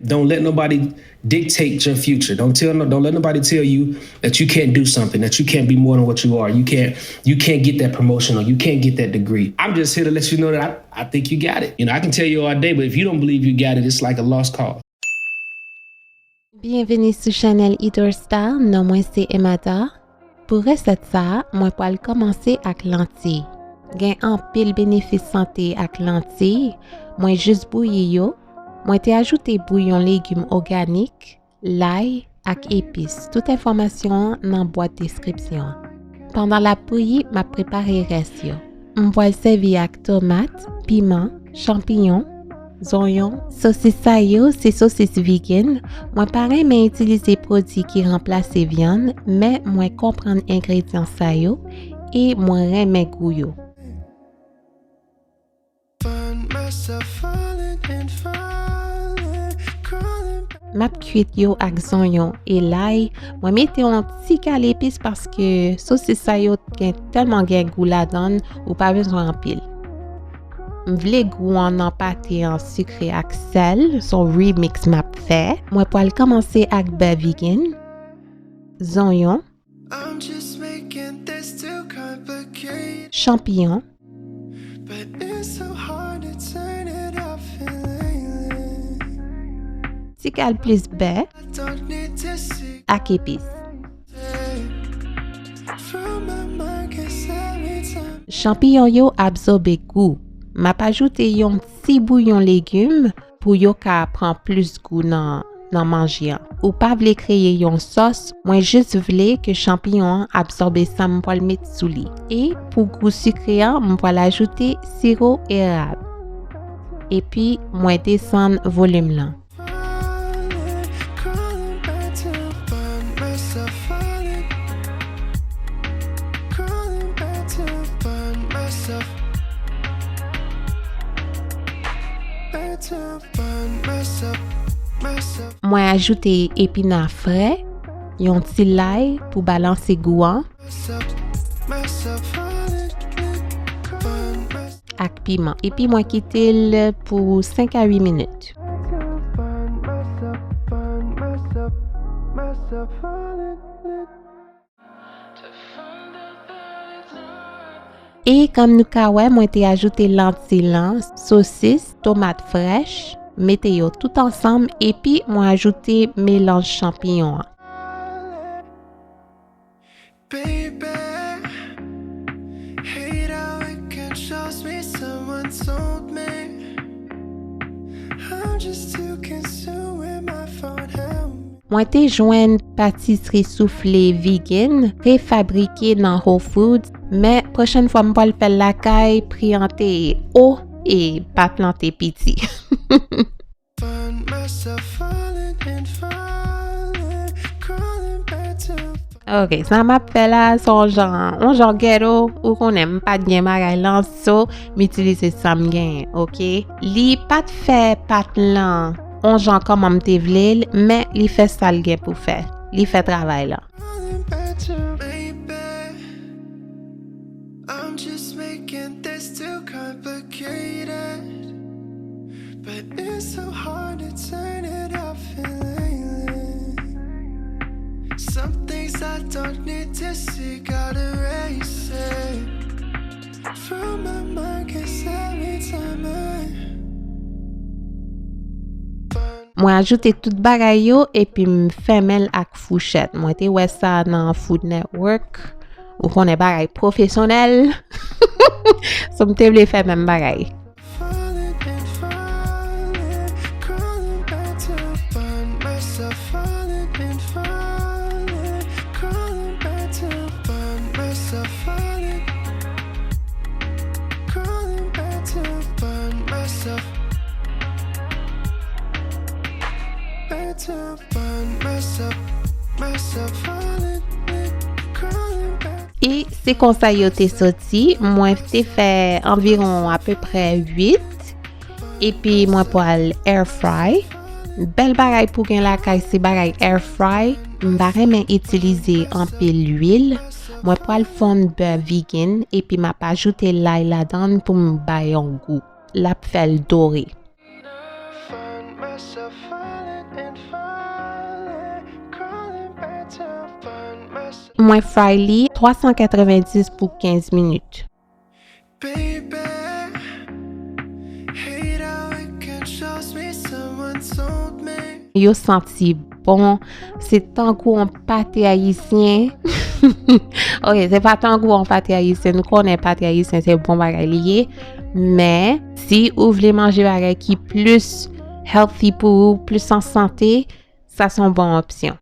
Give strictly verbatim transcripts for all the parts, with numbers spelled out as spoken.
Don't let nobody dictate your future. Don't tell no, don't let nobody tell you that you can't do something, that you can't be more than what you are. You can't you can't get that promotion or you can't get that degree. I'm just here to let you know that I, I think you got it. You know, I can tell you all day, but if you don't believe you got it, it's like a lost cause. Byenveni sou chanèl Idor Style, non mwen se Emma Dar. Pou resèt sa a, mwen pral kòmanse ak lantiy. Gen anpil benefis sante ak lantiy. Mwen jis bouyi yo. Mwen te ajoute bouyon legim òganik, lay, ak epis. Tout enfòmasyon an nan bwat deskripsyon an. Pandan l ap bouyi, m ap prepare rès yo. M pral sèvi ak tomat, piman, chanpiyon, zonyon. Sosis sa yo se sosis vegan. Mwen pa renmen itilize pwodui ki ranplase vyann, men mwen konprann engredyan sa yo e mwen renmen gou yo. M ap kwit yo ak zonyon e lay. Mwen mete yon ti kal epis paske sosis sa yo gen tèlman gen gou ladan l, ou pa bezwen anpil. M vle gou an nan pate an sikre ak sèl, se yon remix m ap fè. Mwen pral kòmanse ak bè vegan, zonyon, chanpiyon, ti kal plis bè ak epis. Chanpiyon yo absòbe gou. M ap ajoute yon ti bouyon legim pou yo ka pran plis gou nan nan manje an. Ou pa vle kreye yon sòs, mwen jis vle ke chanpiyon an absòbe sa m pral met sou li. E pou gou sikre an, m pral ajoute siwo erab. Epi mwen desann volim lan. Mwen ajoute epina fre, yon ti lay pou balanse gou an, ak piman. Epi mwen kite l pou senk a uit minit. E kòm nou ka wè, mwen te ajoute lantiy lan, sosis, tomat frèch, mete yo tout ansanm, epi mwen ajoute melanj chanpiyon an. Baby, hate how it controls me. Someone told me I'm just too consumed with my phone. Help me. Mwen te jwenn patisri soufle vegan prefabrike nan Whole Foods, men pwochèn fwa m pral fè l lakay, pri an te wo e pat lan te piti. Ok, sa m ap fè la se yon jan, yon jan ghetto, ou konnen m pa t gen bagay lan, so m itilize sa m genyen, ok? Li pa t fè pat lan yon jan kòman m te vle l, men li fè sa l gen pou fè. Li fè travay lan. I'm just making this too complicated, but it's so hard to turn it off lately. Some things I don't need to see, gotta erase it from my mind, 'cause every time I Mwen ajoute tout bagay yo epi m fèmen l ak fouchèt. Mwen te wè sa nan Food Network. Ou konnen bagay pwofesyonèl. So m te vle fè menm bagay. E se konsa yo te soti. Mwen te fè anviwon apeprè uit. Epi mwen pral air fry. Bèl bagay pou gen lakay se bagay air fry. M pa renmen itilize anpil lwil. Mwen pral fonn bè vegan epi m ap ajoute lay ladan l pou m bay yon gou. L ap fè l dore. Mwen fry li twa san katrevenndis pou kenz minit. Yo santi bon. Se tankou yon pate ayisyen. Ok, se pa tankou yon pate ayisyen. Nou konnen pate ayisyen se bon bagay li ye. Men, si ou vle manje bagay ki plis healthy pou ou, plis an sante, sa se yon bon opsyon.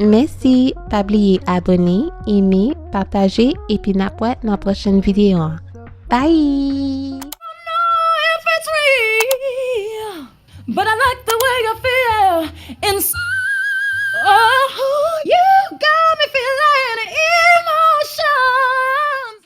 Mèsi, pa bliye abòne, eme, pataje, epi n ap wè nan pwochèn videyo an. Bye! But I like the way you feel inside. Oh, you got me feeling.